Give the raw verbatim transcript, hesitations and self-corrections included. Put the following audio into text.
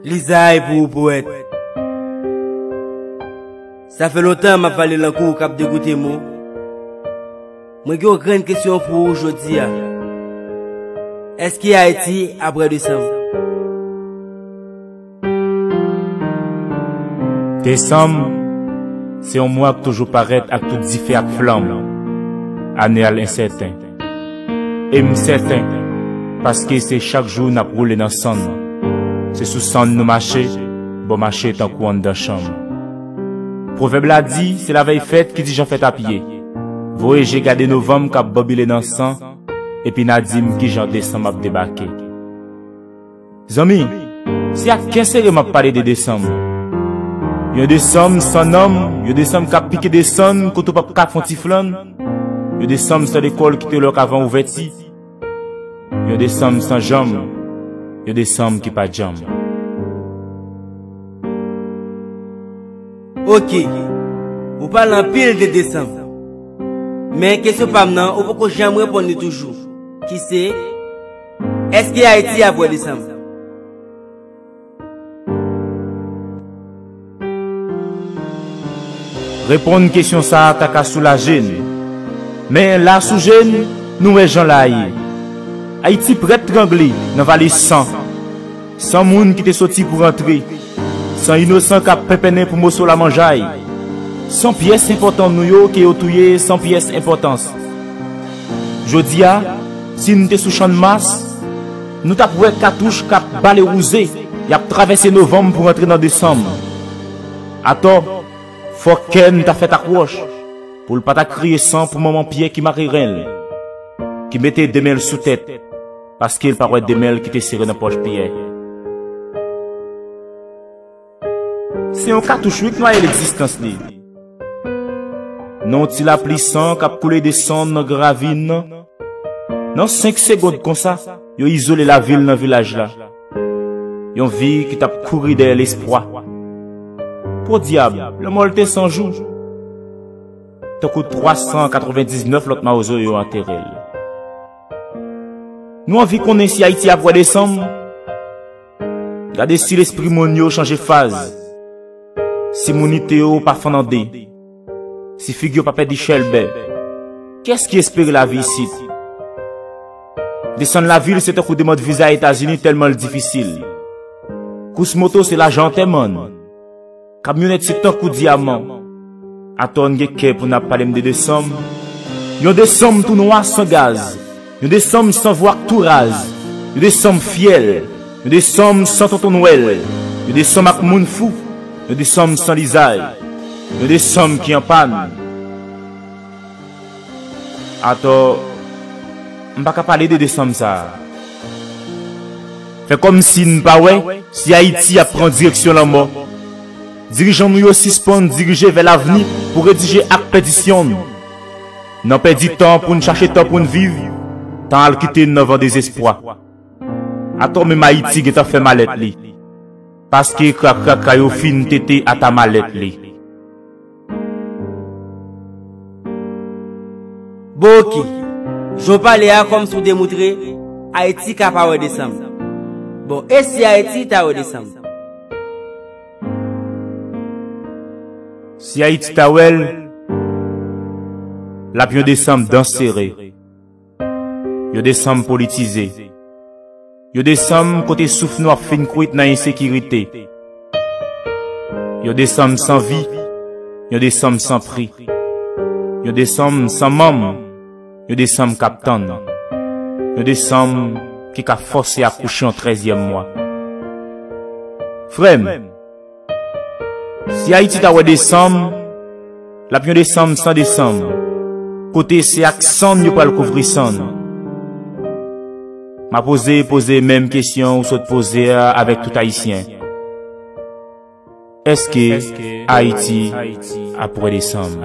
Lizay pou ou powèt. Sa fè lontan m ap vale lankou k ap degoute mo. Mwen gen yon grenn kesyon pou ou jodi a. Èske Ayiti ap wè desanm? Desanm, se yon mwa k toujou parèt ak tout dife ak flanm. Ane a l ensèten. E m sèten, paske se chak jou n ap woule nan sann. Se sou sann nou mache, bon mache tankou anndan chanm. Pwovèb la di, se lavèy fèt ki di jan fèt ap ye. Voye je gade novanm k ap banbile nan san, epi n a di m kijan desanm ap debake. Zanmi, se ak kè sere m ap pale de desanm. Yon desanm san nanm, yon desanm k ap pike desann kote w p ap ka fè yon ti flann. Yon desanm san lekòl ki te lòk avan ouvèti. Yon desanm san janm, yon desanm ki pa janm. Oke, ou pale anpil de desanm. Men kesyon pa m nan, ou poko janm reponn li toujou. Ki se, èske Ayiti ap wè desanm? Reponn kesyon sa a ta ka soulaje n. Men la sou je n, nou wè jan la ye. Ayiti prèt trangle nan vale san. San moun ki te soti pou rantre. San inosan k ap penpennen pou moso lamanjay. San pyès enpòtan nou yo ke yo touye san pyès enpòtans. Jodi a, si n te sou Channmas, nou t ap wè katouch k ap bale wouze, y ap travèse novanm pou rantre nan desanm. Atò, fòk kè n ta fèt ak wòch, pou l pa ta kriye san pou manman Pyè ki mare ren l, ki mete de men l sou tèt, paske l pa wè de men l ki te sere nan pòch Pyè. Se yon katouch wi k nwaye legzistans li. Nan yon ti lapli san k ap koule desann nan gran ravin nan. Nan senk segonn konsa, yo izole lavil nan vilaj la. Yon vi ki t ap kouri dèyè lespwa. Podyab, lanmò l te san jou. Tankou twa san katrevendiznèf lòt mawozo yo antere l. Nou anvi konnen si Ayiti ap wè desanm? Gade si lespri moun yo chanje faz. Si mounite yo pa fann an de. Si figi yo pa pèdi chèlbè. Kiyès ki espere lavi isit? Desann lavil se tankou demann viza Etazini tèlman l difisil. Kous moto se lajan antèman n. Kamyonèt se tankou dyaman. Atò n gen kè pou n ap pale m de desanm. Yon desanm tou nwa san gaz. Yon desanm san vwa k tou raz. Yon desanm fyèl. Yon desanm san tonton nwèl. Yon desanm ak moun fou. Yon desanm san lizay. Yon desanm ki an pàn. Atò, m pa ka pale de desanm sa a. Fè kòmsi n pa wè si Ayiti ap pran direksyon lanmò. Dirijan nou yo sispann dirije vè lavni pou redije ak pèdisyon n. N an pèdi tan pou n chache tan pou n viv, tan al kite n nan van dezespwa. Atò menm Ayiti gentan fè malèt li. Paske krakrakra yo fin tete ata malèt li. Bon, oke. Jan w pale a kòmsi w demoutre Ayiti ka pa wè desanm. Bon, e si Ayiti ta wè desanm? Si Ayiti ta wè l, l ap yon desanm dan sere. Yon desanm politize. Yon desanm kote souf nou ap fin kwit nan ensekirite. Yon desanm san vi. Yon desanm san pri. Yon desanm san manm. Yon desanm k ap tann. Yon desanm ki ka fòse akouche yon trèzyèm mwa. Frè m, si Ayiti ta wè desanm, l ap yon desanm san desanm, kote se ak sann yo pral kouvri sann. M ap oze poze menm kesyon ou sot poze a avèk tout Ayisyen. Èske Ayiti ap wè desanm?